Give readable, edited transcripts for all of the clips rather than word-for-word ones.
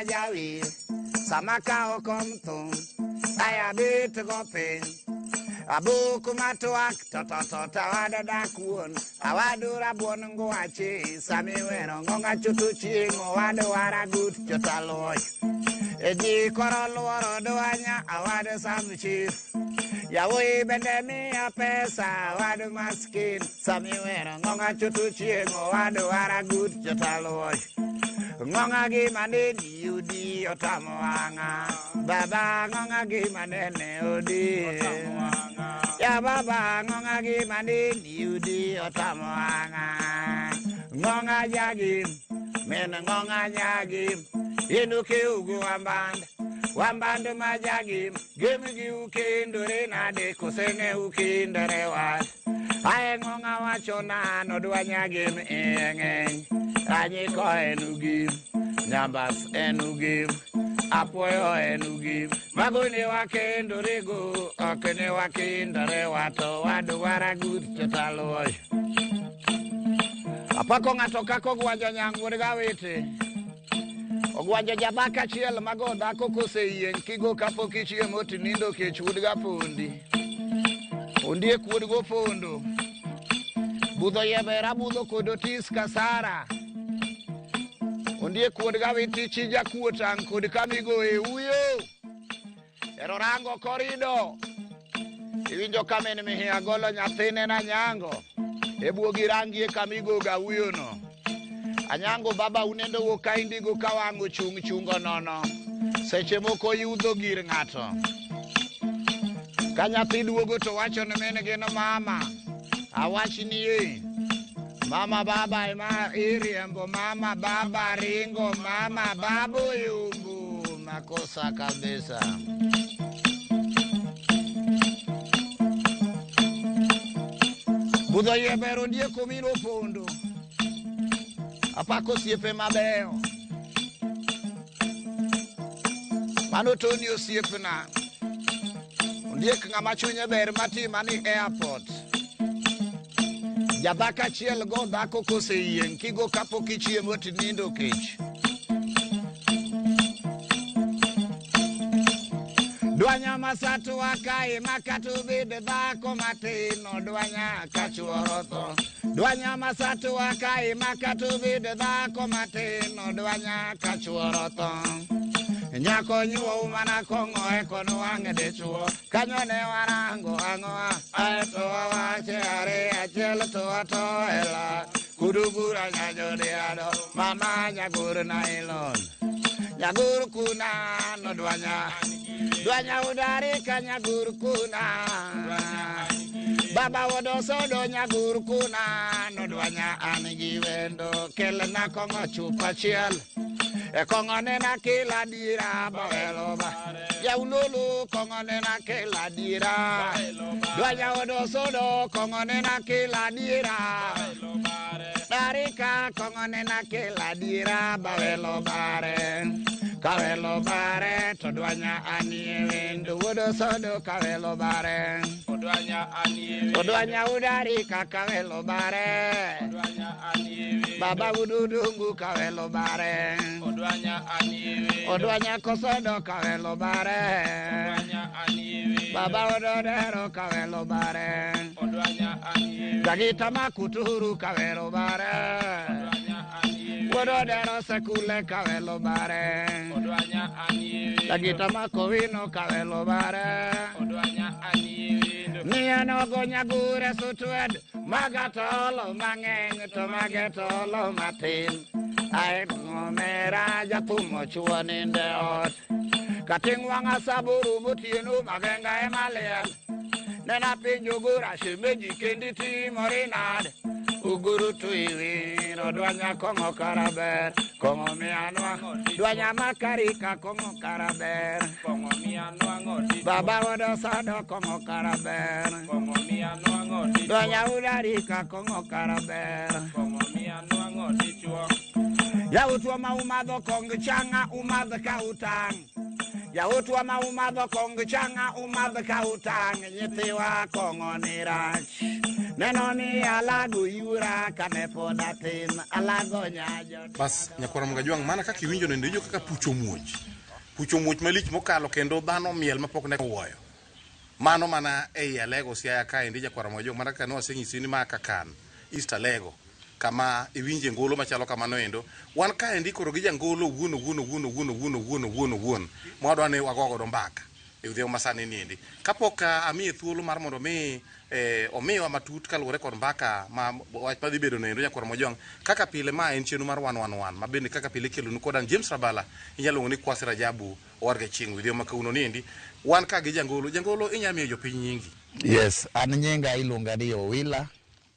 Jawir sama kawo kom thum aya bet go piny abuk matwak to to to tawado dak wuon awado rabuon ngwache sami wero ngonga chutu chieng' owado waragut jotaloch e ji koro luoro dwanya awado sam chief yawuoyi bende miya pesa awado maskin sami wero ngonga chutu chieng' owado waragut jotaloch ngonga gi maneni udi otamo wang'a baba ngonga gi manene odi ya baba ngonga gi maneni udi otamo wang'a ngonga jagi men ngonga nyagi inuke ugu wamband wamband majagi gemi gi ukendore nade kosenge ukendore wat ae ngonga wacho nano dwa nyagim eng'eny anyiko en ugim nyambas en ugim apuoyo en ugim mago ne wakendorego ok ne wakendore wato wadwara gut jotaloy apako ng'ato kaka ogwanjo nyang' wuod gawete ogwanjo jadhako achiel mago dhako koseyieng' kigo kapok ichiemo tinindo kech wuod gapondi ondiek wuod gopondo budho yeber abudho kod Otis Kasara ondiek wuod gawiti chi jakuo tang' kod kamigoye uyo ero rango korido iwinjo ka min mihia golo nyathine na nyango e buogi rangie kamigoga uyono anyango baba unendo wuok ka indigo ka wang' ochung' chungo nono seche moko yudho gir ng'ato ka nyathi duogo to wacho ne min gi ni mama awachni e mama baba ema iriembo mama baba ringo mama baba oyombo makosa kabisa. Budho yie ber ondiek omino pondo apako osiepe mabeyo mano Tony osiepna ondiek ng'ama chunye ber matima ni airport jadhako achiel go dhako koseyieng' kigo kapok ichiemo tinindo kech dwanya masatwa kae makata obed dhako matin odwanya ka chuoro tho dwanya masatwa kae makata obed dhako matin odwanya ka chuoro tho nyako nyuou mana kong'o eko nwang' dichuo kanyo ne warango ang'oa aeto wawache are achiel to wato ela kudugura nyanyo mama nyagur nailon nyagur kuna no dwanya dwanya udari ka nyagur kuna baba wodosodo nyagur kuna no dwanya an gi wendo kelna kong'o chupa achiel e kong'o nena kela dira bawelo ba jaulolo kong'o nena kela dira dwanya wodosodo kong'o nena kela dira darika kong'o nena kela dira bawelo bare kawelo bare to dwanya anie wendo wodosodo kawelo bare Odwanya anie wendo odwanya udarika kawelo bare Odwanya anie wendo baba ududungu kawelo bare Odwanya anie wendo odwanya kosodo kawelo bare Odwanya anie wendo baba ododero kawelo bare Odwanya anie wendo jagita makuturu kawelo bare Odwanya anie wendo ododero sekule kawelo bare Odwanya anie wendo jagita makowino kawelo bare Odwanya anie wendo miano go nyagure sutwed magatolo mang'eny to magetolo matin ae ng'omera jathum ochuo ninde ot kating' wang'a saburu motieno magenga ema liel nena penjo gora shemeji kendi timori nade uguru to iwiro dwanya kong'o karaber kong'o mianwa dwanya makarika kong'o karaber Kong'o mianwang'o dichuo baba wodosodo kong'o karaber Kong'o mianwang'o dichuo dwanya udarika kong'o karaber Kong'o mianwang'o dichuo Yautwa ma umadho kong chang'a umadh ka utang' Yautwa ma umadho kong chang'a umadh ka utang' nyithiwa kong'o ni rach Neno ni alago yura kane pod atin, alago nyajo. Bas nyakwara Mgajwang' mana kaka iwinjo nende iwinjo kaka puch omuoch. Puch omuoch malich mokalo kendo dhano miel mapok ne wuoyo. Mano mana ei Alego Siaya kaendi nyakwara Mgajwang' mana kaka ne wasenyisi ni ma Kakan East Alego kama iwinje ngolo machalo kamano endo. Wan kaendi koro gi jangolo owuon owuon owuon owuon owuon owuon owuon owuon ma wadwa ni wago godo mbaka e odhiambo masani niendi. Kapok amiye thuolo mar mondo mi omiwa matut kaluwore kod mbaka ma wach madhi bedo noendo nyakwar Mojong kaka pile ma en chenro mar wan wan wan ma bende kaka pile ikelonu kod an James Rabala inyalo luongo ni Kwasi Rajabu owadgi Chieng' odhiambo ma kawuono niendi wan ka gi jangolo. Jangolo inyalo miyo jopiny nyingi? Yes, an nyinga iluonga ni Owila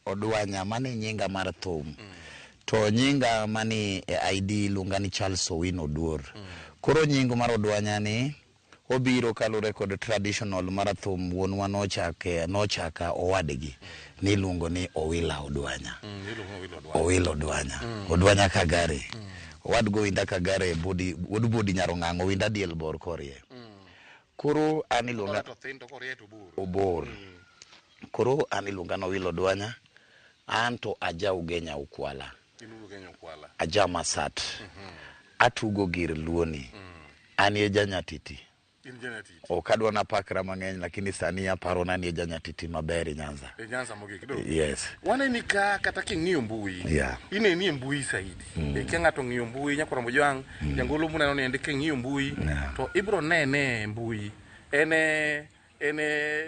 Odwanya, mano e nyinga mar thum. To nyinga mani e ID iluonga ni Charles Owino Oduor. Koro nying mar Odwanya ni obiro kalure kod traditional mar thum wuonwa nochake nochaka owadgi niluongo ni Owila Odwanya. Owila Odwanya. Odwanya Kagare. Owadgo Owinda Kagare budi wuod budi nyarong'ang'o Owinda diel bor korie. Koro an iluonga To thin to korie to bor. obor. Koro an iluonga ni Owila Odwanya, an to aja Ugenya Ukwala. In Ugenya Ukwala. Aja Masat. Atugo gir Luoni. An ye janyatiti. In janyatiti. Ok adwa napakra mang'eny lakini sani aparo ni an ye janyatiti maber e Nyanza. E Nyanza mogik do. Yes. Waneni ka kata king'iyo mbui. Yeah. Ineni e mbui saidi. Kia ng'ato ng'iyo mbui nyakwar Mojwang' jangolo muneno ni endi king'iyo mbui to ibro nene e mbui. En e en e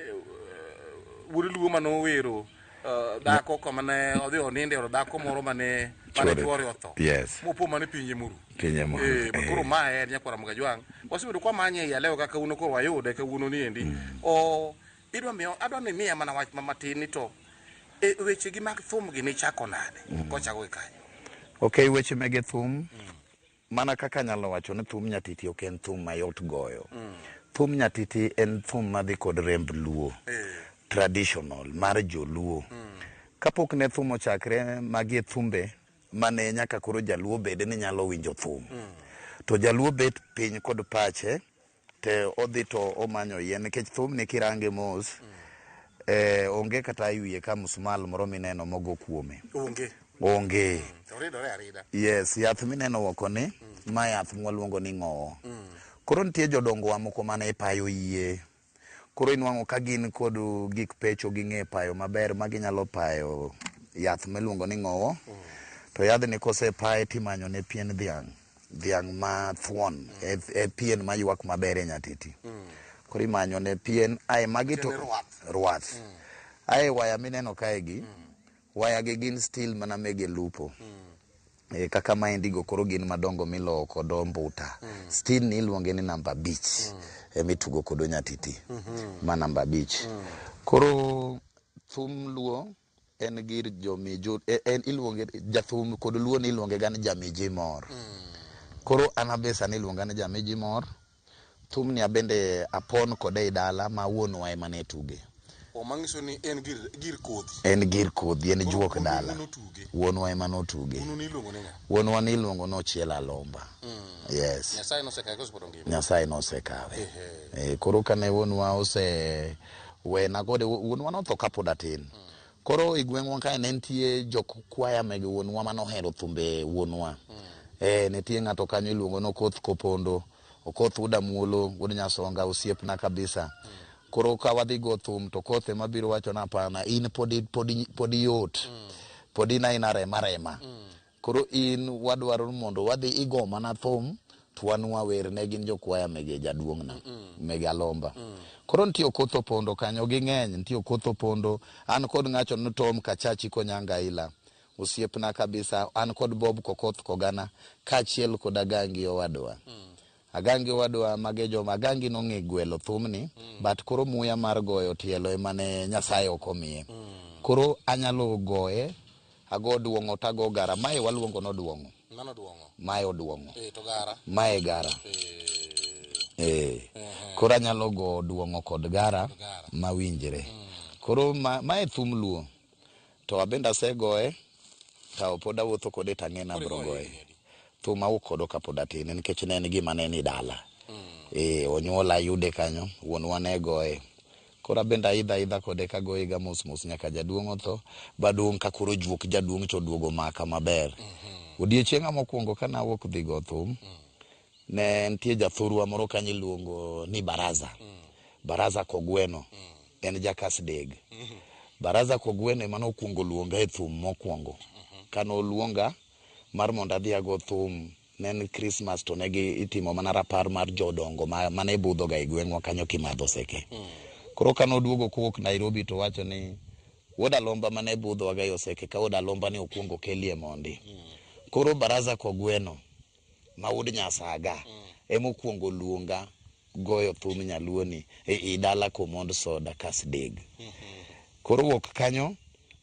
wuod Luo manowero dhako kama ne odhi oninde e od dhako moro mane mane chuore otho. Yes. Mopo mane pinje muru. Pinje muru. Koro ma en nyakwar Mgajwang'. Wasebedo kwa manye ei Alewo kaka kawuono koro wayude kawuono ni endi. O idwa miyo adwa ni miya mana wach ma matin ni to e weche gi mag thum gi nichako nade? Kochako gi kanyo. Okay, weche mege thum. Mana kaka anyalo wacho ni thum nyatiti ok en thum mayot goyo. Thum nyatiti en thum madhi kod remb Luo. Traditional mar joluo. Kapok ne thum ochakre, magi e thumbe mane nyaka koro jaluo bed ni nyalo winjo thum. To jaluo bet piny kod pache te odhi to omanyo yien nikech thumni kirange mos onge kata e wiye ka musmal moro mineno mogo kuome. Onge. Onge. Oridore arida. Yes, yath mineno oko ni, ma yath mwaluongo ni ng'owo. Koro nitie jodongowa moko mane payo yie. Koro inwang'o ka gin kod gik pecho ging'e payo maber ma ginyalo payo yath miluongo ni ng'owo. To yadhni kosepaye timanyo ne pien dhiang'. Dhiang' ma thuon, e pien maywak maber e nyatiti. Koro imanyo ne pien, ae magi to rwath. Ae waya mineno kae gi, waya gi gin steel mana mege lupo. Kaka maendi go koro gin madongo milowo kod ombuta. Steel ni iluonge ni namba 5. Emitugo kodo nyatiti. Ma namba 5. Koro thum Luo en gir jomijo, en iluonge jathum kod Luo ni iluonge ga ni jamiji mor. Koro an abe sani iluonga ni jamiji mor. Thumni abende apon kode e dala ma wuonwa ema ne tuge. O manyiso ni en gir kodhi. En gir kodhi, en juok dala. Wuonu notuge. Wuonwa ema notuge. Wuonu ni iluongo ni ng'a? Wuonwa ni iluongo ni Ochiel Alomba. Yes. Nyasaye nosekawe koso pod ongima? Nyasaye nosekawe. Koro kane wuonwa ose wena kode, wuonwa notho kapod atin. Koro e gweng'wa kae ne nitie jok kwaya mege wuonwa manohero thumbe wuonwa. Nitie ng'ato kanyo iluongo ni Okoth Kopondo. Okoth wuod Amuolo, wuod Nyasonga, osiepna kabisa. Koro ka wadhi go thum to Okoth ema biro wacho na hapana, in pod yot. Pod in aina rema rema. Koro in wadwaro mondo wadhi igo mana thum to wan wawer ne gin jokwaya mege jaduong'na, mege Alomba. Koro nitie Okoth Opondo kanyo ging'eny, nitie Okoth Opondo, an kod ng'acho ni Tom Kachachi Konyanga Ila, osiepna kabisa, an kod Bob Kokoth Kogana, kaachiel kod Agangi owadwa. Agangi owadwa mage joma Agangi nong'e gwelo thumni, but koro muya mar goyo tielo ema ne Nyasaye ok omiye. Koro anyalo goye, ago duong'o to ago gara. Mae waluongo ni oduong'o. Mano oduong'o. Mae oduong'o. To gara. Mae gara. Koro anyalo go duong'o kod gara mawinjre. Koro mae thum Luo. To abende asegoye, to pod awuotho kode to ang'e ni abiro goye. Thum awuok kodo kapod atin nikech ne en gima ne ni dala. Onyuola ayude kanyo, wuonwa ne goye. Koro abende aidha aidha kode kagoye ga mos mos nyaka jaduong' otho badong' ka koro juok jaduong' to oduogo maka maber. Odiechienga mokwongo ka nawuok dhi go thum, ne nitie jathurwa moro kanyo iluongo ni Baraza. Baraza Kogweno. En jakasdeg. Baraza Kogweno ema nokwongo luonga e thum mokwongo. Kane oluonga mar mondo adhi ago thum ne en Christmas to ne gi itimo mana rapar mar jodongo mane budho ga e gweng'wa kanyo kimadho seke. Koro kane oduogo kowuok Nairobi to wacho ni wuod Alomba mane budho ga e oseke ka wuod Alomba ni okwongo kelie mondi. Koro Baraza Kogweno ma wuod Nyasaga emokwongo luonga goyo thum nyaluo ni e i dala komond soda Kasdeg. Koro wuok kanyo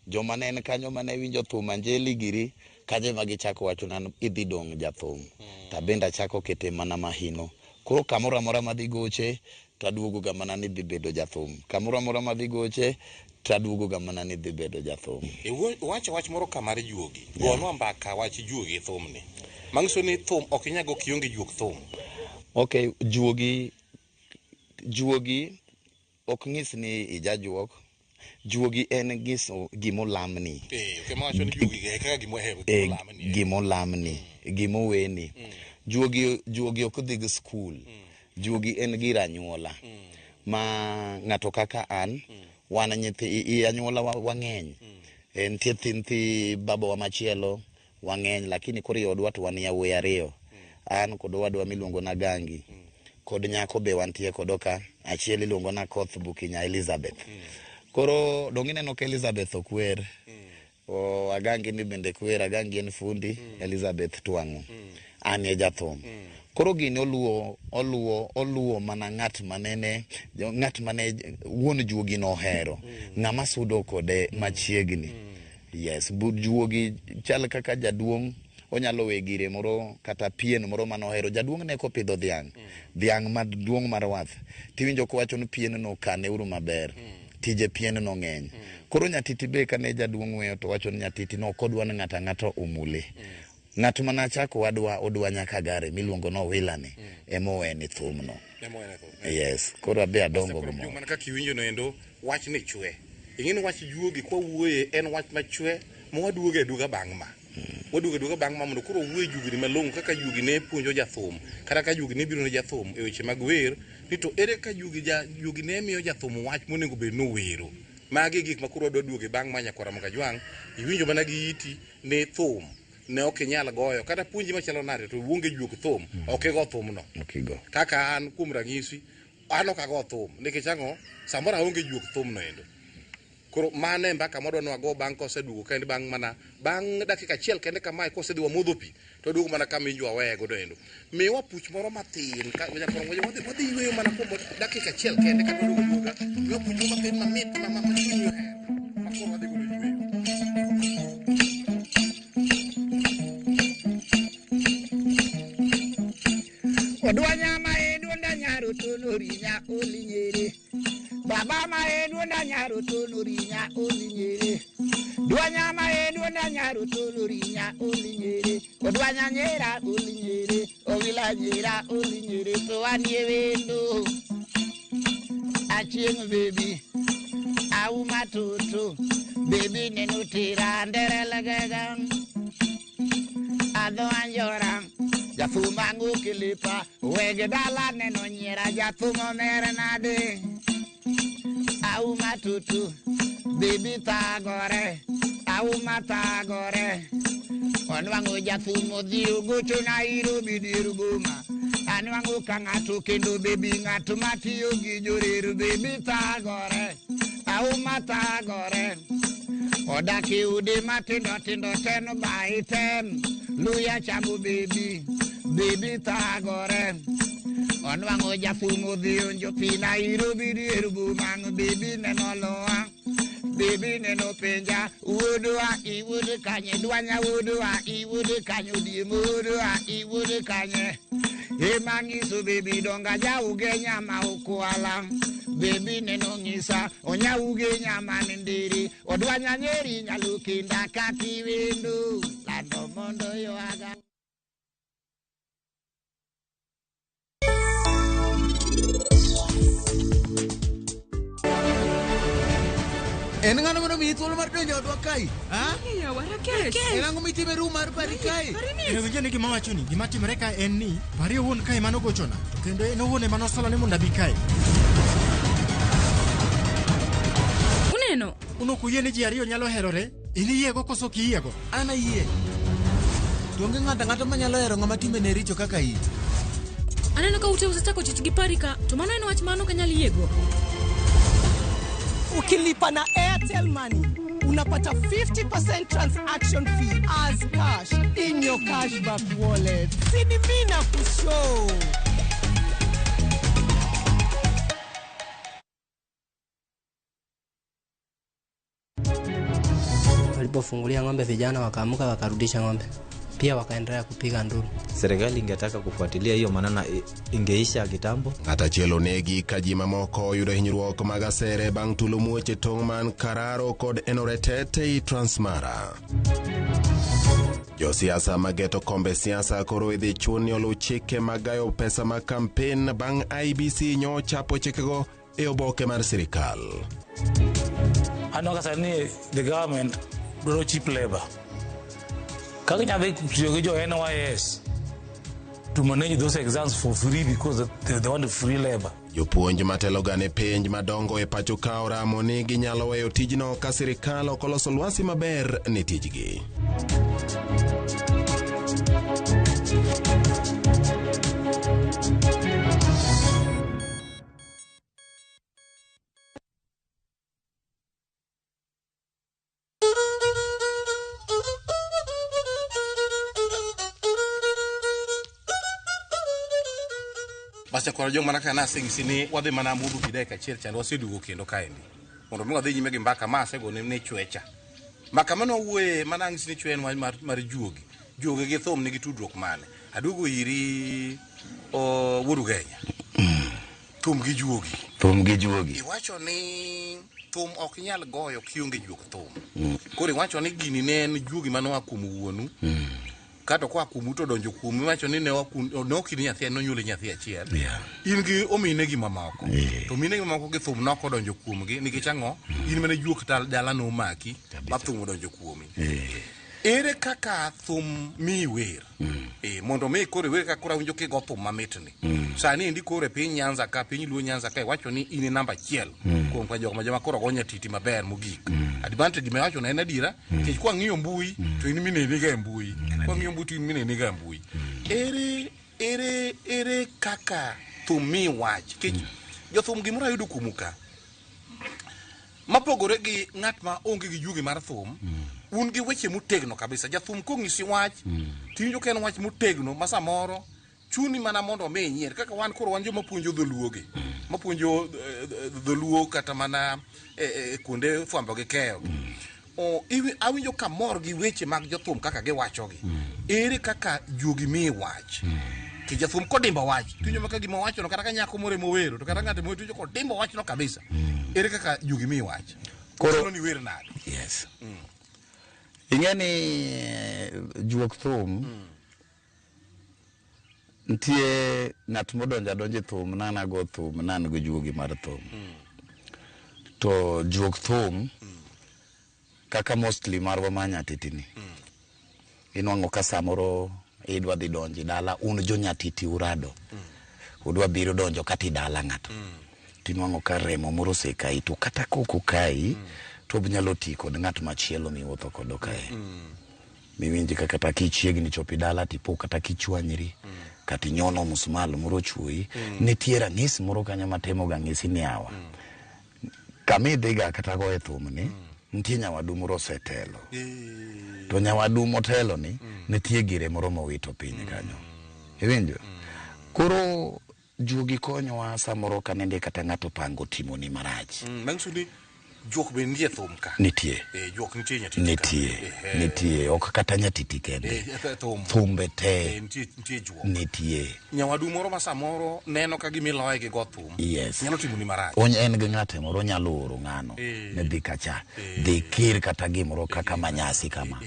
joma ne en kanyo mane winjo thum Anjeli giri kanyo ema gichako wacho na idhi dong' jathum. To abende achako kete mana mahino. Koro kamoro amora madhi goche taduogo ga mana ni dhi bedo jathum. Kamoro amora madhi goche taduogo ga mana ni dhi bedo jathum. Iwacho wach moro ka mar juogi. Gonwa mbaka wach juogi e thumni. Manyiso ni thum ok inyal go kionge juog thum. Okay, juogi ok nyis ni ijajuok. Juogi en nyiso gimolamni. Ok ema wacho ni juogi e kaka gimohero gimolamni. Gimolamni, gimoweni. Juogi ok dhi gi skul. Juogi en gir anyuola. Ma ng'ato kaka an, wan nyithi i anyuola wang'eny. Nitie nyithi babawa machielo wang'eny, lakini koro i odwa to wan yawuoyi ariyo. An kod owadwa miluongo na Gangi. Kod nyako be wantie kodo ka, achiel iluongo na Koth Bukinya Elizabeth. Koro dong' ineno ka Elizabeth ok wer. O Agangi ni bende kwer, Agangi en fundi, Elizabeth twang'o. An e jathum. Koro gini oluwo mana ng'at manene, ng'at mane wuon juogi nohero. Ng'ama sudo kode machiegni. Yes, juogi chal kaka jaduong' onyalo we gire moro kata pien moro manohero. Jaduong' ne kopidho dhiang', dhiang' maduong' mar wath. Tiwinjo kowacho ni pien no kane uru maber. Tije pien no ng'eny. Koro nyatiti be kane jaduong' weyo to wacho ni nyatiti no ok odwa ni ng'ato ang'ata omule. Ng'at mana chako wadwa odwa nyaka gare miluongo ni Owila ni ema oweni thumno. Ema oweni thum. Yes, koro abe adongo Koro gimoro. Mana kaka iwinjo no endo wach ni chwe. Ing'e ni wach juogi kwa wuoye en wach machwe ma waduoge aduoga bang' ma. Waduogo aduoga bang' ma mondo koro wuoye juogi ni malong'o kaka juogi ne puonjo jathum kata ka juogi ne biro ne jathum e weche mag wer ni to ere kaka juogi ne miyo jathum wach monego bed ni owero. Magi e gik ma koro wadwa duoge bang' ma nyakwara Mogajwang' iwinjo mana gi iti ni thum ne ok inyal goyo kata puonji machalo nade to uonge juog thum ok igo thumno. Ok igo. Kaka an kuom ranyisi an ok ago thum nikech ang'o samoro aonge juog thum no endo. Koro mano e mbaka mwadwa ni wago bang' koseduogo kende bang' mana bang' dakika achiel kende kamae kosedhi wamodho pi to waduogo mana kama injo waweye godo endo. Miwa puch moro mathin ka nyakwara wadhi yweyo mana kuom dakika achiel kende kata waduogo aduoga. Miwa puch moro mathin mamit ma chuny ohero ma koro wadhi godo yweyo. Odwa nyama e duonda nyaro to norinya olinyere. Baba ma e duonda nyaro to norinya olinyere. Dwa nyama e duonda nyaro to norinya olinyere. Odwa nyanyera olinyere. Owila nyera olinyere to anie wendo. Achieng' baby. Auma toto. Baby neno tera nderelegega. Adho anjora. Jathum ang'o kilipa wege dala neno nyiera jathum omer nade. Auma tutu bibi thagore auma thagore. Onwang'o jathum odhi ogocho Nairobi dier boma. Anwang'o ka ng'ato kendo bebi ng'at matiyo gi jorer bebi thagore auma thagore. Odak e udi matindo tindo ten by ten. Luya chamo bebi, bebi thagore. Onwang'o jathum odhi onjo pi Nairobi dier boma bebi neno loa. Bebi neno penja, wuodwa iwuod kanye, dwanya wuodwa iwuod kanye, odiem wuodwa iwuod kanye. Ema ng'iso bebi donga jauge nyama okwala. Bebi neno ng'isa, onyauge nyama ni ndiri. Odwanya nyeri nyalo kinda kaki wendo. Lando mondo ywaga. En ng'ano mano miyi thuolo mar donjo e odwa kae? Ha? Yawa, Rakesh. En ang'o mitimo e room mar Pari kae? Winjo ni gima wacho ni gima timore ka en ni Pari owuon kae mano gochona to kendo en owuon ema nosolo ni mondo abi kae. Uneno? Un ok uyie ni ji ariyo nyalo herore? In iyiego koso ok iyiego? An ayie. To onge ng'ato ang'ata manyalo hero ng'ama timbene richo kaka in. Aneno ka ute usechako chich gi Pari ka, to mano en wach mano ok anyal yiego. Ukilipa na Airtel Money unapata 50% transaction fee as cash in your cashback wallet. Sini mimi na kushow. Walipofungulia ng'ombe, vijana wakaamka wakarudisha ng'ombe, pia wakaendelea kupiga nduru. Serikali ingetaka kufuatilia hiyo maneno ingeisha kitambo. Ng'at achiel onegi ka ji mamoko oyudo hinyruok mag asere bang' tulo muoch e tong' man Kararo kod Enoretet ei Transmara. Josiasa mageto kombe siasa koro idhi chun ni oluw chike mag gayo pesa mag kampen bang' IEBC nyo chapo chikego e oboke mar sirikal. Aneno ka sani the government dwaro cheap labor. Kaka inyalo dhi tiyo gi jo NYS to manage those exams for free because they want free labor. Jopuonj mateloga ne penj madongo e pacho ka oramo ni ginyalo weyo tijno ka sirikal ok oloso lwasi maber ne tijgi. Bas nyakwar Jong mana kaka naseng'isi ni wadhi mana modho pi dakika achiel chande waseduogo kendo kaendi. Mondo mi wadhi nyime gi mbaka ma asegone ne chwecha. Mbaka mane wawuoye mana ang'isi ni chwe en wach mar juogi. Juogi gi thum nigi tudruok mane? Aduogo iri o, Wuod Ugenya. Thum gi juogi. Thum gi juogi. Iwacho ni thum ok nyal goyo kionge juog thum. Koro iwacho ni gini ne en juogi mane oa kuom wuonu. Kato koa kuomu to donjo kuomu iwacho ni ne ok in nyathi nonyuoli nyathi achiel. In gi ominegi mamoko. To minegi mamoko gi thum nok odonjo kuomgi nikech ang'o? In mane juok dala nomaki ma thum odonjo kuomi. Ere kaka thum mi wer? Mondo mi koro iwer kaka koro awinjo kigo thum mamitni. Sani endi koro e piny Nyanza ka, piny Luo Nyanza ka iwacho ni in e namba achiel kuom ka jok ma joma koro go nyatiti maber mogik. Advantage gima iwacho no en adiera, nikech kwang'iyo mbui to in mineniga e mbui. Kwang'iyo mbui to in mineniga e mbui. Ere kaka thum mi wach? Nikech jothum gimoro ayudo kuomu ka. Mapogore gi ng'at ma onge gi juogi mar thum, un gi weche motegno kabisa. Jathum kong'isi wach, tiwinjo ka en wach motegno ma samoro chuni mana mondo omi inyier. Kaka wan koro wan joma puonjo dholuogi, mapuonjo dholuo kata mana kuonde fwambo gi keyo. Awinjo kamor gi weche mag jothum kaka giwachogi. Ere kaka juogi mi wach? Ki jathum kodimbo wach, tiwinjo maka gima owachono kata ka nyako moro emowero, to kata ng'ato emowero, tiwinjo kodimbo wachno kabisa. Ere kaka juogi mi wach? Koro ni wer nade? Yes. Ing'e ni juok thum nitie ng'at modonjo adonja e thum nanago thum nan go juogi mar thum. To juok thum kaka mostly marwa ma nyatiti ni. Inwang'o ka samoro idwa dhi donjo e dala un jo nyatiti urado. Udwa biro donjo kata i dala ng'ato. Tinwang'o ka remo moro osekayi to kata kok okayi to obnyalo ti kod ng'at machielo miwuotho kodo kae. Miwinj ka kata kichiegni chopo e dala tipo kata kichwanyri kata inyono musmal moro ochuoyi. Nitie rang'is moro kanyo matemo ga ng'isi ni awa. Kama idhiga kata goye thum ni nitie nyawadu moro osetelo. To nyawadu motelo ni nitie gire moro mowito piny kanyo. Iwinjo? Koro juogi konyowa samoro ka nende kata ng'ato opango timoni marach. Manyiso ni juok be nitie thum ka. Nitie. Juok nitie nyatiti ka. Nitie. Nitie. Ok kata nyatiti kende. Thum. Thumbe te. Nitie juok. Nitie. Nyawadu moro ma samoro neno ka gimiloye gi go thum. Yes. Nyalo timoni marach. En gi ng'ate moro onyalo oro ng'ano. Ne dhi kacha. Dhi kir kata gimoro kaka manyasi kama.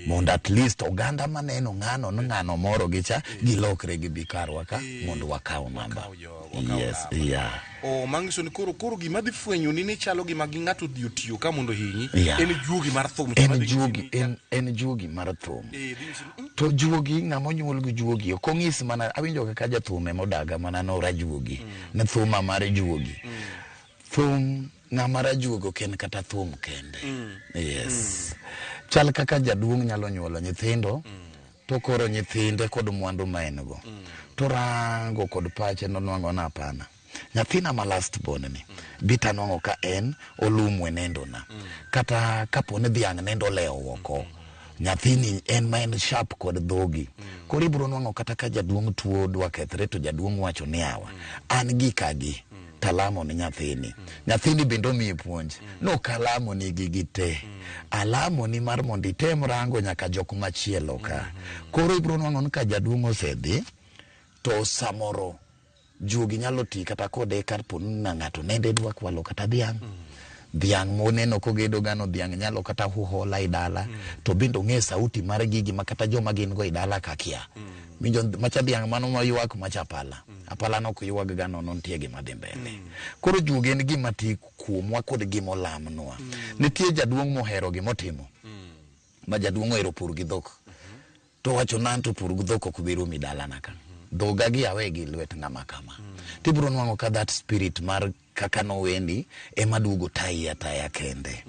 Mondo at least oganda maneno ng'ano ni ng'ano moro gi cha gilokre gibi karwa ka mondo wakaw namba. Yes, yeah. O manyiso ni koro koro gima dhi fwenyo ni ne chalo gima gi ng'ato odhi otiyo ka mondo ohinyi Yeah. en juogi mar thum cha En madhi nyisi juogi ni- en, en juogi mar thum. Eh, dhi nyisi ni, To juogi ng'ama onyuol gi juogi ok ong'is mana awinjo kaka jathum emodaga mana no rajuogi ne thuma mar juogi. Thum ng'ama rajuogi ok en kata thum kende. Yes. Chal kaka jaduong' nyalo nyuolo nyithindo to koro nyithinde kod mwandu ma en go. To rango kod pache nonwang'o ni hapana. Nyathina ma last born ni bita nwang'o ka en olumwe nendona. Kata kapo ni dhiang' nendo olewo oko. Nyathini en ma en sharp kod dhogi. Koro ibiro nwang'o kata ka jaduong' tuo dwa kethre to jaduong' wacho ni awa. An gikagi talamo ni nyathini. Nyathini bende omiye puonj. Nok alamo ni gigi te. Alamo ni mar mondo item rango nyaka jok machielo ka. Koro ibiro nwang'o ni ka jaduong' osedhi to samoro juogi nyalo ti kata kode kapo ni ng'ato nende dwa kwalo kata dhiang'. Dhiang' moneno kogedo gano dhiang' nyalo kata huhola e dala to bende ong'e sauti mar gigi ma kata joma gin go e dala kakia. Winjo macha dhiang' mano maywak macha apala. Apala nok ywag ga nono nitie gima dhi mbele. Koro juogi en gima ti kuomwa kod gima olamnwa. Nitie jaduong' mohero gimotimo. Ma jaduong' ohero pur gi dhok. To wacho nan to pur gi dhok ok bi rumi dalana ka. Dhoga gi awe gi lwet ng'ama kama. Tibiro nwang'o ka that spirit mar kaka nowendi ema duogo tayi ataya kende.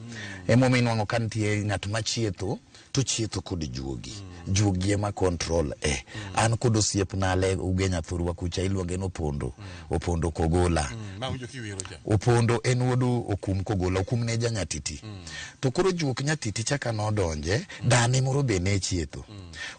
Emomiyo inwang'o ka nitie ng'at machietho to chietho kod juogi. Juogi ema control e. An kod osiepna ale Ugenya thurwa kucha iluonge ni Opondo. Opondo Kogola. Ma winjo kiwero cha. Opondo en wuod Okum Kogola, Okum ne ja Nyatiti. To koro juok Nyatiti cha ka nodonje, dane moro be ne chietho.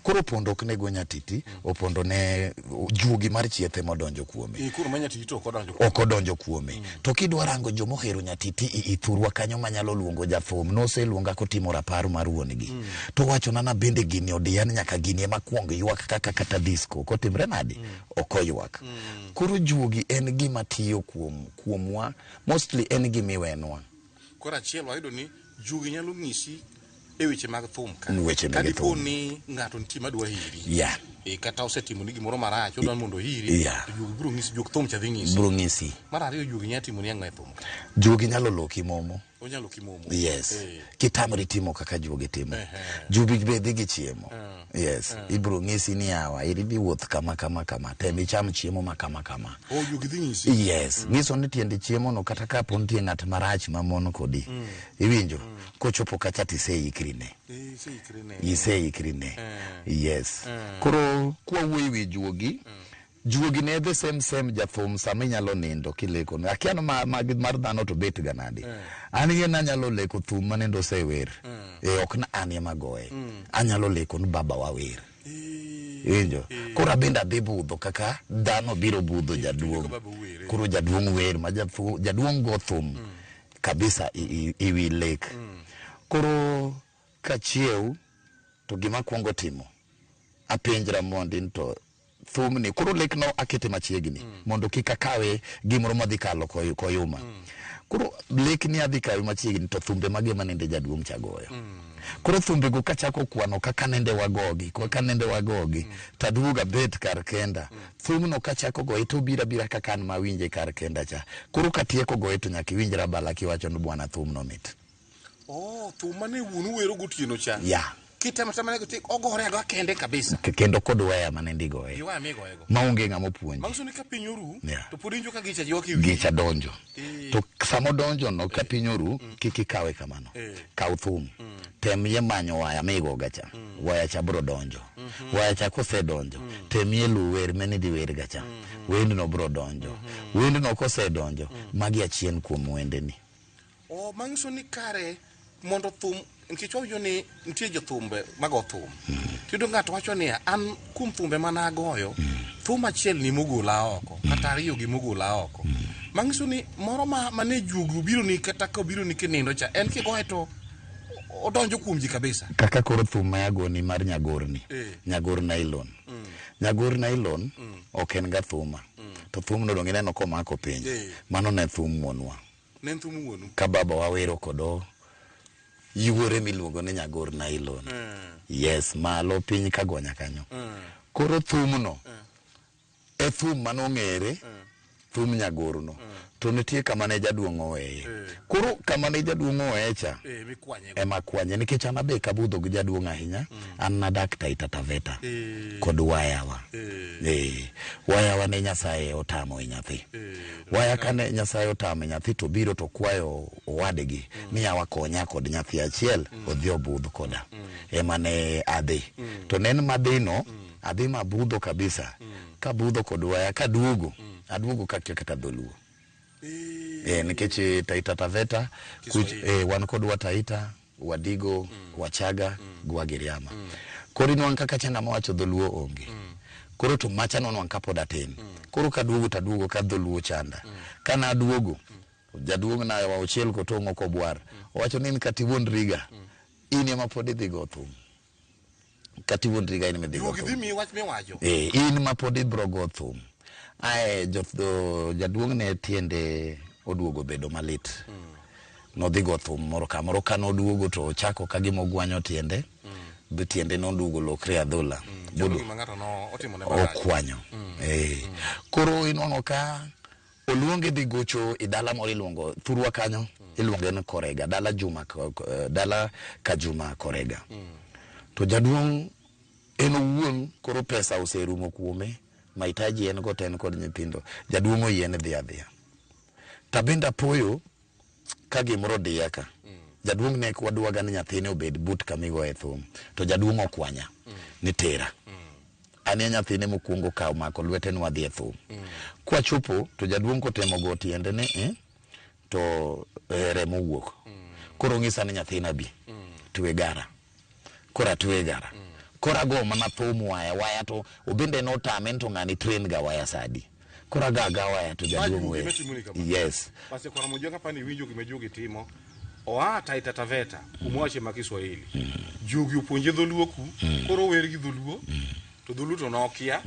Koro Opondo ok ne go Nyatiti, Opondo ne juogi mar chiethe modonjo kuome. Eh, koro ma Nyatiti to ok odonjo. Ok odonjo kuome. To kidwa rango jomohero Nyatiti i ithurwa kanyo manyalo luongo jathum, noseluonga kotimo rapar mar wuon gi. To wachona na bende gini odiya ni nyaka gini ema kuong ywak kaka kata disco. Kotimre nade? Ok oywak. Koro juogi en gima tiyo kuom kuomwa, mostly en gima iwenwa. Koro achiel wayudo ni juogi nyalo ng'isi e weche mag thum ka. Weche mag Ka dipo thum. ni ng'ato nitie madwa hiri. Yeah. E, kata osetimo ni gimoro marach odwa mondo ohiri. Yeah. To juogi biro ng'isi, juog thum cha dhi ng'isi. Biro ng'isi. Mar ariyo juogi nyalo timo ni ang'o e thum ka? Juogi nyalo loki momo. Onyalo kimomo. Yes. Eh. Kitamri timo kaka juogi timo. Ehe. Juogi be dhi gi chiemo. Yes. Ibiro ng'isi ni yawa, idhi wuoth kama kama kama. Tem icham chiemo ma kama kama. Oh, juogi dhi ng'isi. Yes. Nyiso ni tiend chiemo no kata kapo nitie ng'at marach mamon kodi. Iwinjo? Kochopo kacha tiseikri ne. Eh, iseikri ne. Iseikri ne. Yes. Koro kwawuoyo ewi juogi, juogi ne the same same jathum sama inyalo nindo kileko. Akia ni ma, ma, mar dhano to bet ga nade. An ing'e ni anyalo leko thum manendo osewer. Eh, ok na an ema goye. Anyalo leko ni baba wa wer. Iwinjo? Koro abende adhi budho kaka dhano biro budho jaduong'. Koro jaduong' wer ma jaduong' go thum kabisa i wi lek. Koro kachiew to gima akwongo timo apenjra mondi ni to thumni koro lekno akete machiegni mondo kik akawe gimoro madhi kalo koyuma. Koro lekni adhi kawe machiegni to thumbe mage manende jaduong' cha goyo. Koro thumbego kachako kwano kaka nende wagogi, kaka nende wagogi, taduogo abet kar kenda. Thumno kachako goye to obiro abira kaka an mawinje kar kenda cha. Koro katieko goye to nyaka iwinj rabala kiwacho ni bwana thumno mit. Oh, thum mane wuonu wero gotieno cha. Yeah. Kitemo tema nego tik ogore agoya kende kabisa. Kendo kod waya manende igoye. Gi waya migoyego. Maonge ng'ama opuonji. Manyiso ni ka piny oru, Yeah. to pod iwinjo ka gicha ywak e wiyi. Gicha donjo. To sama odonjo no ka piny oru, kik ikawe kamano. Kaw thum. Temie manyo waya migoga cha. Waya cha bro donjo. Waya cha kosedonjo, temie luw wer mane idhi wer ga cha. Wendno bro donjo. Wendno kosedonjo, magi achien kuom wendeni. Oh, manyiso ni kare mondo thum nikech wawinjo ni nitie jothumbe mago thum. Tiyudo ng'ato wacho niya, an kuom thumbe mana agoyo, thum achiel ni mogola oko, kata ariyo gi mogola oko. Manyiso ni moro ma mane juogi obiro ni kata ka obiro ni kinindo cha, en kigoye to odonjo kuom ji kabisa. Kaka koro thum ma agoni mar nyagorni. Nyagor nylon. Nyagor nylon ok en ga thuma. To thumno dong ineno komako piny. Mano ne thum wuonwa. Ne en thum wuonu. Ka baba wawero kodo yuore miluongo ni Nyagor Nylon. Yes, malo piny Kagonya kanyo. Koro thumno e thum manong'ere, thum Nyagorno. To nitie kama ne jaduong' oweye. Koro kama ne jaduong' oweye cha mikwanye ema kwanye nikech an abe kabudho gi jaduong' ahinya. An nadak Taita Taveta kod wayawa. Wayawa ne Nyasaye otamo e nyathi. Waya kane Nyasaye otamo e nyathi to biro to kwayo owadgi ni yawa konya kod nyathi achiel odhi obudh koda. Ema ne adhi. To ne en madhino, adhi mabudho kabisa. Kabudho kod waya kaduogo, aduogo kakia kata dholuo. Nikech Taita Taveta kuch, wan kod Wataita, Wadigo, Wachaga, Gwagiriama. Koro inwang' kaka chanda mawacho dholuo onge. Koro to macha nonwang' kapod atin. Koro kaduogo taduogo ka dholuo chanda. Kana aduogo, jaduong' na wa ochiel kotong'o kobwar. Owacho ni in kata iwuondriga, in ema pod idhi go thum. Kata iwuondriga in ema idhi go Juogi thum. dhi miyi wach miwacho. In ma pod ibro go thum. Ae jaduong' ne tiende oduogo bedo malit. Nodhi go thum moro kamoro kanoduogo to ochako ka gima ogwanyo tiende. Be tiende noduogo lokre adhola. Chalo Bodo gima ng'ato no otimo ne marach. okwanyo. Koro inwang'o ka oluonge dhi gocho e dala moro iluongo thurwa kanyo iluonge ni Korega, dala Juma dala Kajuma Korega. To jaduong' en owuon koro pesa oserumo kuome, mahitaji en go to en kod nyithindo. Jaduong' oyie ni dhi adhiya. Tabende apoyo ka gimoro diya ka. Jaduong' ne wadwaga ni nyathine obed but kamigoye thum. To jaduong' okwanya ni tera. An e nyathine mokwongo ka omako lwete ni wadhi e thum. Kwachopo to jaduong' kotemo go tiende ni to remo wuok. Koro ong'isa ni nyathina bi, twe gara. Koro atwe gara. Koro ago mana thum waya waya to obende notame ni to ng'ani train ga waya sadi. Koro ago aga waya to jaduong' we. Yes. Basi kwa Ramogi kapa ni winjo gima juogi timo. Oa Taita Taveta kumwache ma Kiswahili. Juogi opuonje dholuo ku, koro wer gi dholuo. To dholuo to nokia.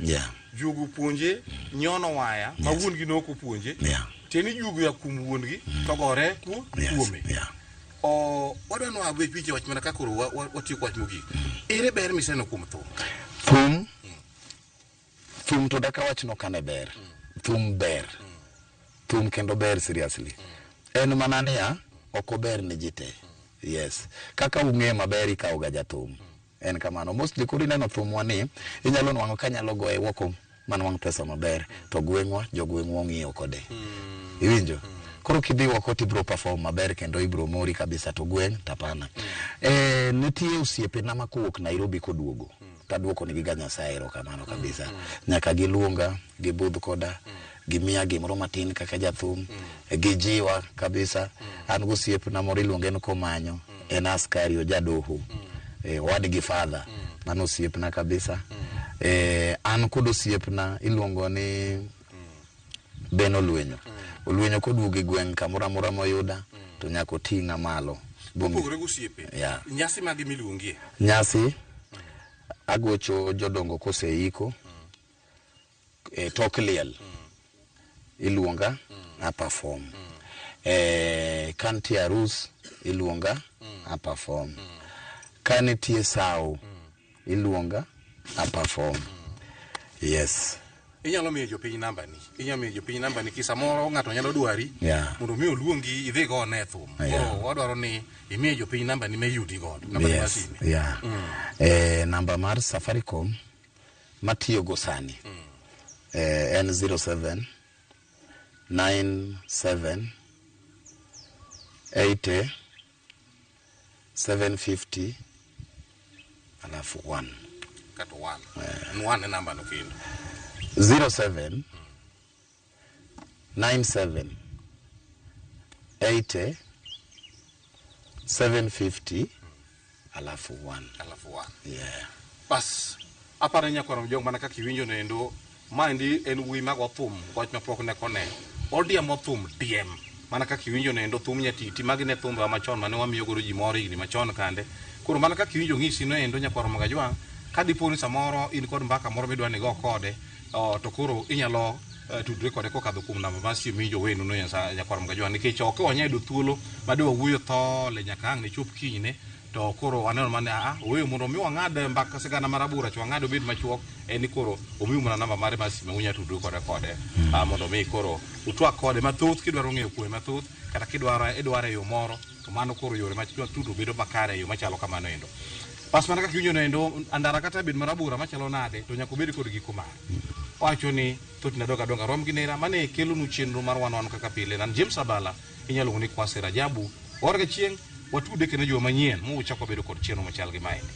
Juogi opuonje nyono waya ma wuon gi nok opuonje. Tieni juogi oa kuom wuon gi to gore kuome. O wadwa ni wabed winje wach mana ka koro watieko wach mogik. Ere ber miseno kuom thum? Thum? Thum to daka wach no kane ber. Thum ber. Thum kendo ber seriously. En mana niya, ok ober ne ji te. Yes. Kaka ung'e maber ikawo ga jathum. En kamano. Mostly koro ineno thumwa ni, inyalo nwang'o ka nyalo goye woko manwang' pesa maber, to gweng'wa, jogweng'wa ong'iyo kode. Iwinjo? Koro kidhi oko tibro perform maber kendo ibro mori kabisa to gweng' tapana. Nitie osiepena ma kowuok Nairobi koduogo. Taduoko nigi ga Nyasaye erokamano kabisa. Nyaka giluonga, gibudh koda, gimiya gimoro matin kaka jathum, gijiwa kabisa. An gosiepna moro iluonge ni Komanyo, en askari ojadoho. Owadgi father, mano osiepna kabisa. An kod osiepna iluongo ni Ben Olwenyo. Olwenyo koduogo e gweng' kamoro amora moyuda to nyaka oting'a malo. Mopogore gi osiepe, nyasi mage miluongie? Nyasi agocho jodongo koseiko tok liel iluonga a perform. Ka nitie arus iluonga a perform. Ka nitie sawo iluonga a perform. Yes. Inyalo miyo jopiny namba ni. Inyalo miyo jopiny namba ni kisamoro ng'ato nyalo dwari mondo mi oluongi idhi go ne thum. Koro wadwaro ni imiye jopiny namba ni meyudi godo. Namba ni mar sime. Namba mar Safaricom matiyo go sani en 07 97 80 750 alafu 1. Kato 1. Nwane namba no kendo. 07 97 80 750 alafu 1. Alafu 1. Yeah. Bas aparo ni nyakwar Ojong mana kaka iwinjo nendo maendi en wuoyi mag thum wach mapok ne kone. Odiemo thum diem mana kaka iwinjo nendo thum nyatiti magi ne thumbe machon mane wamiyo godo ji mor higni machon kande. Koro mana kaka iwinjo ng'isi noendo nyakwar Mogajwang' ka dipo ni samoro in kod mbaka moro midwa ni go kode to koro inyalo tudre kode kokadho kuom namba mar simu miwinjo wenu no nyakwar Mgajwa nikech ok wanyal yudo thuolo ma de wawuoyo thole nyaka ang' ne chop kinyne to koro waneno mane aa oweyo mondo mi wang'ad mbaka sigana marabora to wang'ad obed machuok en ni koro omiu mana namba mare mar simu unyalo tudru kode mondo mi koro utwak kode mathoth kidwaro ng'eyo kuome mathoth kata kidwaro idwaro e yo moro to mano koro yore ma tudruok bedo makare e yo machalo kamano endo. Pas mana kaka iwinjo no endo andara kata bed marabora machalo nade to nyaka obed kod giko mare. Owacho ni thothne adog adonga rom gi nera mane kelonu chenro mar wan wan kaka pile nan James Abala inyalo luongo ni Kwasi Rajabu orga chieng' watude kendo juma manyien muchako bedo kod chenro machal gi maendi.